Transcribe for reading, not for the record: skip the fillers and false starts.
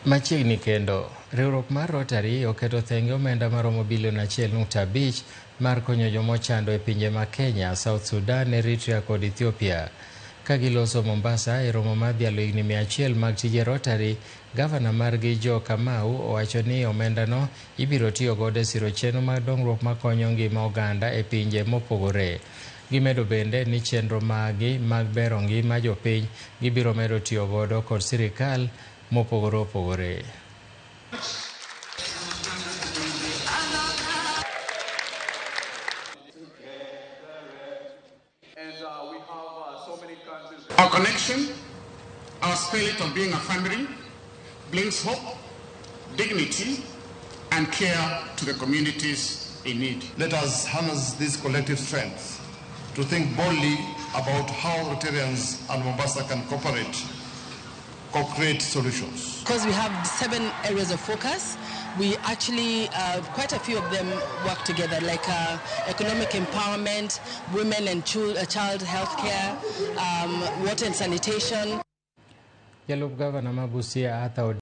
Machiegni kendo, riwruok mar Rotary oketo thenge omenda maromo bilion 1.5 mar konyo jomochando e pinje ma Kenya, South Sudan, Eritrea kod Ethiopia. Ka giloso Mombasa e romo mar dhialo higni 100 mag tije Rotary, gavana margi Joe Kamau owacho ni omendano ibiro tiyo godo e siro chenro mag dongruok makonyo ngima oganda e pinje mopogore. Gimedo bende ni chenro magi mag bero ngima jopiny gibiro medo tiyo godo kod sirikal mopogore opogore. Our connection, our spirit of being a family, brings hope, dignity, and care to the communities in need. Let us harness this collective strength to think boldly about how Rotarians and Mombasa can cooperate, co-create solutions. Because we have 7 areas of focus, we actually, quite a few of them work together, like economic empowerment, women and child health care, water and sanitation. Jalup gavana ma Busia Arthur